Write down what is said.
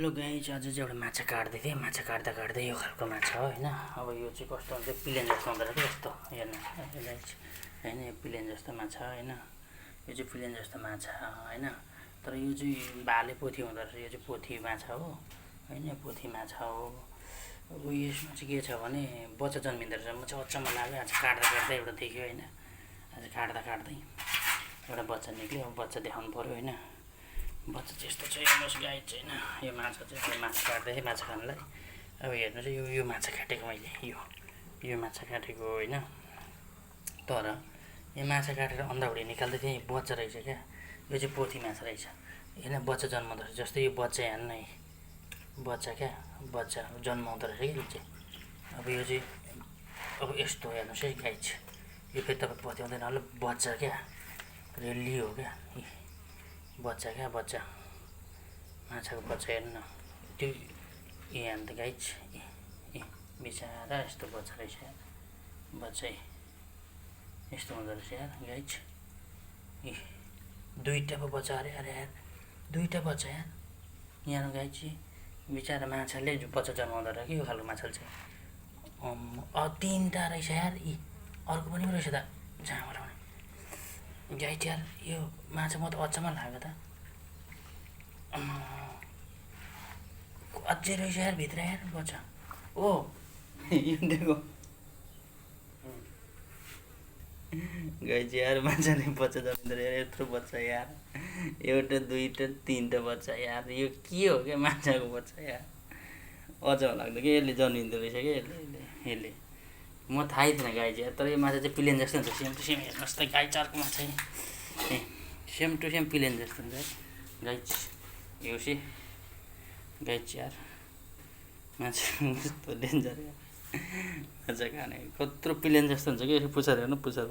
Hello guys, आज चाहिँ एउटा माछा काट्दै थिएँ। माछा काट्दा काट्दै यो खालको माछा हो होइन। अब यो चाहिँ कस्तो हुन्छ, प्लेन जस्तो हुँदो रहेछ यस्तो हेर्नु गाइज होइन। यो प्लेन जस्तो माछा होइन, यो चाहिँ प्लेन जस्तो माछा होइन। तर यो चाहिँ भाले पोथी हुँदो रहेछ। यो चाहिँ पोथी माछा हो होइन, पोथी माछा हो। अब यसमा चाहिँ के छ भने बच्चा जन्मिँदो रहेछ। म चाहिँ अचम्म लाग्यो आज काट्दा काट्दै एउटा देख्यो होइन। आज काट्दा काट्दै एउटा बच्चा निक्ल्यो। अब बच्चा देखाउनु पऱ्यो होइन। बच्चा चाहिँ यस्तो चाहिँ हेर्नुहोस् गाइज होइन। यो माछा चाहिँ माछा काट्दै माछा खानलाई। अब हेर्नुहोस् यो माछा काटेको मैले, यो माछा काटेको होइन। तर यो माछा काटेर अन्डाभुँडी निकाल्दै थिएँ, बच्चा रहेछ क्या। यो चाहिँ पोथी माछा रहेछ होइन। बच्चा जन्माउँदो रहेछ। जस्तै यो बच्चा हेर्नु है, बच्चा क्या, बच्चा जन्माउँदो रहेछ क्या यो चाहिँ। अब यो चाहिँ अब यस्तो हेर्नुहोस् है गाइज। यो फेरि तपाईँ पत्याउँदैन होला, बच्चा क्या, रेली हो क्या। बच्चा क्या, बच्चा माछाको बच्चा हेर्नु न। त्यो यहाँ अन्त गाइज ए बिचरा यस्तो बच्चा रहेछ यार। बच्चा यस्तो हुँदो रहेछ यार गाइज। ए दुईवटा पो बच्चा अरे अरे यार, दुईवटा बच्चा यार यहाँ गाइज। बिचरा माछाले बच्चा जन्माउँदो रहेछ कि यो खालको माछाले चाहिँ। तिनवटा रहेछ यार। यी अर्को पनि रहेछ त जहाँबाट गाइड यार। यो माछा म त अचम्म लाग्यो त। अझै रहेछ यार भित्र यार बच्चा। ओ यो देखो गाइज यार, माछाले बच्चा जन्मिँदो रहेछ। यत्रो बच्चा यार, एउटा दुईवटा तिनवटा बच्चा यार। यो के हो क्या माछाको बच्चा यार। अचम्म लाग्दो कि यसले जन्मिँदो रहेछ क्या यसले। म थाहै थिएन गाइज यार। तर यो माछा चाहिँ प्लेन जस्तो हुन्छ, सेम टु सेम हेर्नुहोस् त गाइज। अर्को माछा ए सेम टु सेम प्लेन जस्तो हुन्छ गाइज। यो चाहिँ गाइज यार माछा कस्तो डेन्जर यार। माछा खाने कत्रो प्लेन जस्तो हुन्छ कि। पुच्छर हेर्नु, पुच्छर